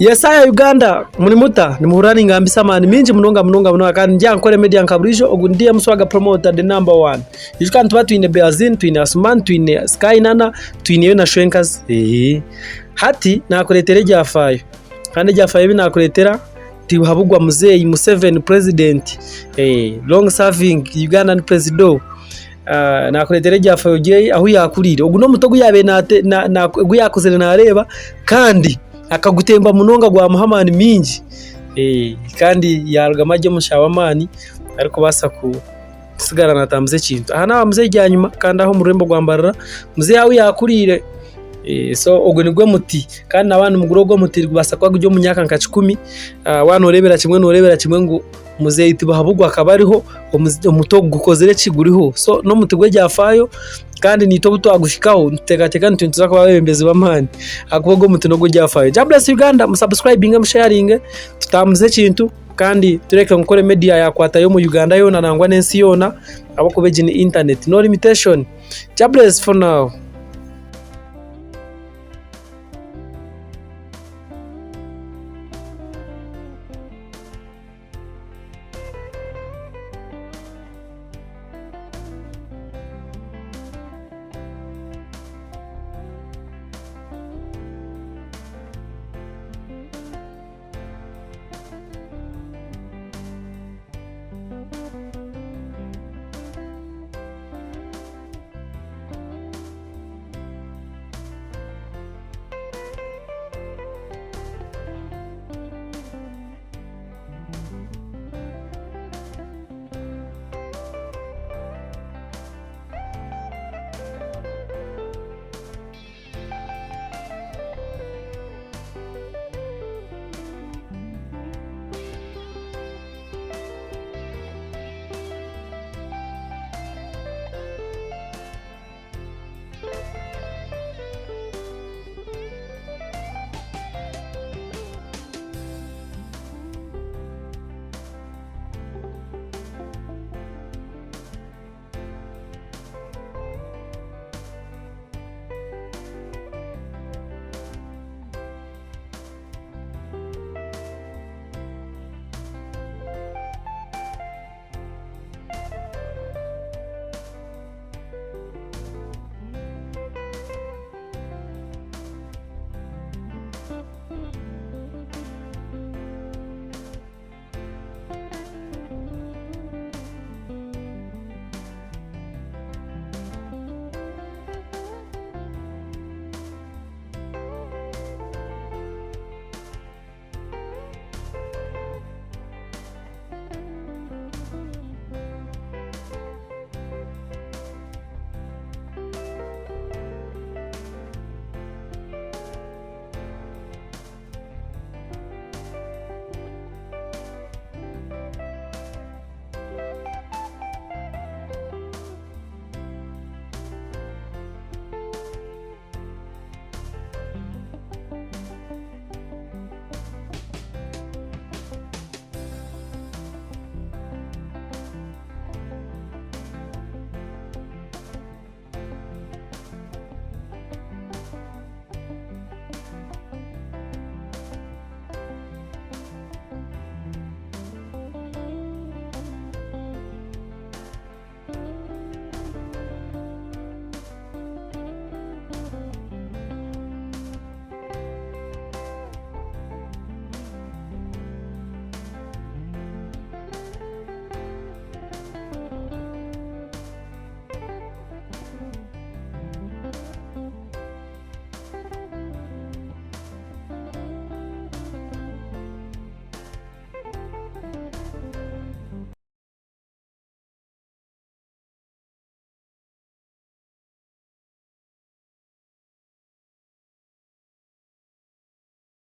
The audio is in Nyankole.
Yesaya Uganda muri muta nimuhurira ningambisa amaani mingi munonga munonga munonga kandi ndi aha Nkore Media nka buriijo ogu ni DM Swagga Promoter the number one. Ijuka nituba twine Beazin, twine Asuman, twine Sky Nana, twineyo na Shwenkazi. Eeh. Hati nakureetera ebyafaayo kandi ebyafaayo ebi nakureetera Tibuhabugwa Muzeeyi Museveni president, long serving Ugandan presido. Nakureetera ebyafaayo bye ahu yaakuriire. Ogu n'omuti ogu yaabaire ogu yaakuzire naareeba kandi akagutemba munonga gwamuha amaani maingi kandi yaarugamu ari omushaho w'amaani arikubaasa kutsigara naatambuza ekintu. Aha n'aha muzeeyi Byanyima kandi aha omu rurembo rwa Mbarara, muzeeyi ahu yaakuriire. So ogwo nigwo muti kandi naaba nimugura ogwo omuti nigubaasa kuba guri omu myaka nka kikumi, waaba nooreebera kimwe nooreebera kimwe ngu Muzeeyi Tibuhaburwa akaba ariho, omuti ogu gukozire ki? Guriho. So n'omuti gw'ebyafaayo kandi naitwe obu twaguhikaho nituteekateeka ngu nituza kuba abeebembezi b'amaani ahakuba ogu omuti n'ogw'ebyafaayo. Jah bless Uganda, musubscribinge, musheyaringe, tutambuze ekintu kandi tureke ngu Nkore Media yaakwatayo omu Uganda yoona nangwa n'ensi yoona ahabw'okuba egi ni intaneti, no limitation. Jah bless for now.